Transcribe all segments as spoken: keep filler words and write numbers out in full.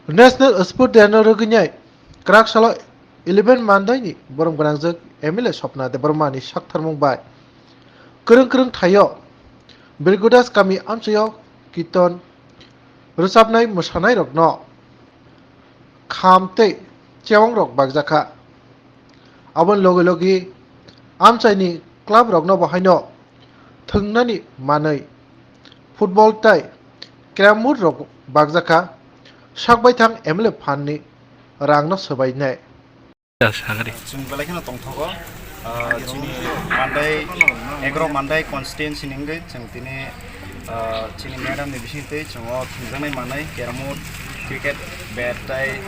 National Sport Day no rwgwinai kwrak salo eleven Monday ni borom gwnangjak M L A Swapna Debbarma ni saktharmung bai kwrwng kwrwng thaio Birgodas kami amchaio kirtan rwchapnai mwsanairokno kham tei chewang rok bakjakha. Aboni logi logi amchaini club rokno bo haino thwngnani manwi football tei carrom board rok bakjakha, sak baithang M L A phan ni rang no swbainai. Sagri. Chwng belai kheno tongthogo, ah, chini Mandai, Egro Mandai constituency ni wngwi chwng tini, ah, chini madam ni bisingtwi chwng o thwngjaknai manwi carrom board, cricket, bat tei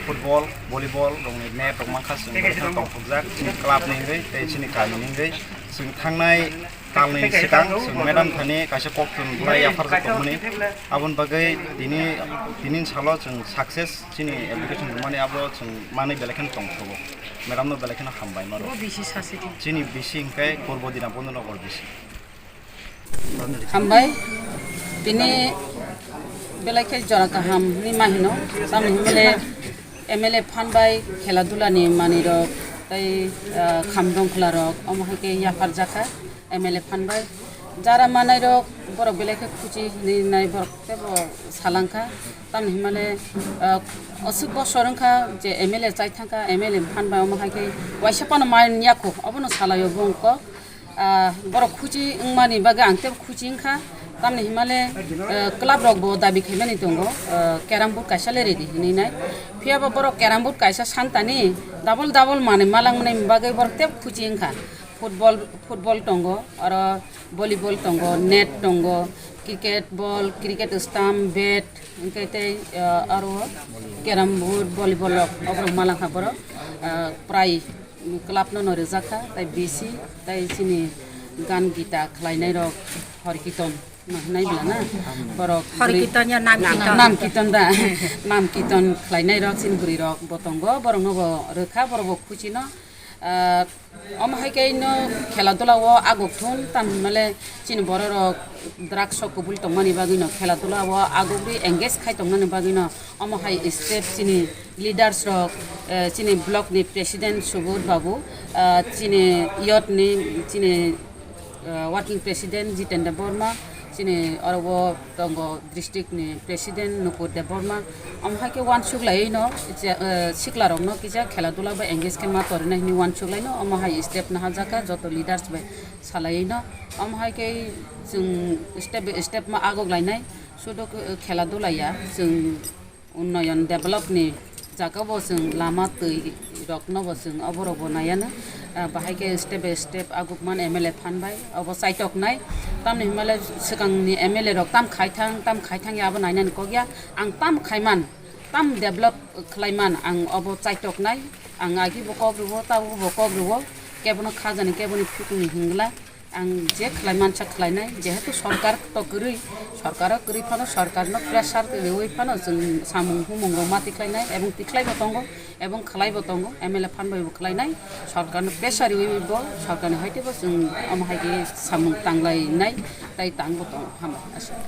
football, volleyball rokni net rok mankha, chwng belai kheno tongthokjak chini club ni wngwi tei chini kami ni wngwi. Chwng thangnai talni swkang chwng madam thani kaisa koktwmani yapharjak tongmani. Aboni bagwi tini, tini salo chwng success chini application rwmani abo chwng manwi belai kheno tongthogo. Madam no belai kheno hambai maro. Bo bisi sasi di. Chini bisi hwnkhe Purbo Dinapur nogo bisi. Hambai, tini belai khe jora kaham ni ma hino, tamni hwnmale M L A phan bai khela dula ni manwi rok tei, ah, kham dongkhla rok omo hai khe yapharjakha M L A phan bai. Jara manai rok borok belai khe khuchi hinwi nai borok tebo salangkha, tamni hwnmale, ah, aswk bosor wngkha je M L A chai thangkha, M L A phan bai omo hai khe waisa phano mai yakho obono salaio bongkok. Ah, borok khuchi wngmani bagwi ang tebo khuchi wngkha. Tamni hwnmale, ah, club rok bo dabi khaimani tongo, ah, carrom board kaisa le redi hinwi nai. Phiya bo borok carrom board kaisa santani double double manwi malangmani bagwi borok tebo khuchi wngkha. Football, football tongo, oro volleyball tongo, net tongo, cricket ball, cricket stump, bat, hwnkhe tei, ah, aro carrom board, volleyball rok oborok malangkha borok, ah, prai club no no rwjak kha, tei bisi, tei chini gan gita khlainai rok, hor kiton no hwnai bla na, borok Hor bwrwi-, kiton ya nam kiton. Nam kiton da, nam kiton khlainai rok chini bwrwi rok bo tongo, borok no bo rwkha, borok bo khuchi no, ah, omo hai khe no khela dula o aguk thun tam hinmale chini borok rok drugs o kubul tongmani bagwi no khela dula o aguk ri engage khai tongnani bagwi no omo hai step chini leaders rok, eh, chini block ni president Subodh Babu, ah, chini youth ni chini, ah, working president Jiten Debbarma, chini oro o tongo district ni president Nupur Debbarma. Omo hai khe uansuk laiwi no, je, ah, sikla rok no kisa khela dula bai engage khe ma torina hini uansuk lai no, omo hai step naharjak kha joto leaders bai salaiwi no. Omo hai khe chwng step by step ma aguk lainai, sudo khela dula ya chwng unnoyon develop ni jaga bo chwng lama twi rok no bo chwng oborok bo naiya no, ah, bahai khe step by step aguk man M L A phan bai obo chaitok nai. Tamni hwnmale swkang ni M L A rok tam khai thang, tam khai thang ya abo nainani kok ya. Ang tam khai man, tam develop khlai man, ang obo chaitok nai. Ang agi bo kok rwo, tabuk bo kok rwo, kebono khajani, keboni phukuni hingla. Ang je khlai mansa khlainai, jehetu sorkar to kwrwi, sorkaro kwrwi phano, sorkarno pressure rwui phano chwng samung humung rok ma tikhlainai, ebong tikhlaibo tongo, ebong khlaibo tongo, M L A phan bai bo khlainai, sorkarno pressure rwui bo, sorkarni hai teibo chwng omo hai khe samung tanglainai, tai tangbo tongo, hambai aswk.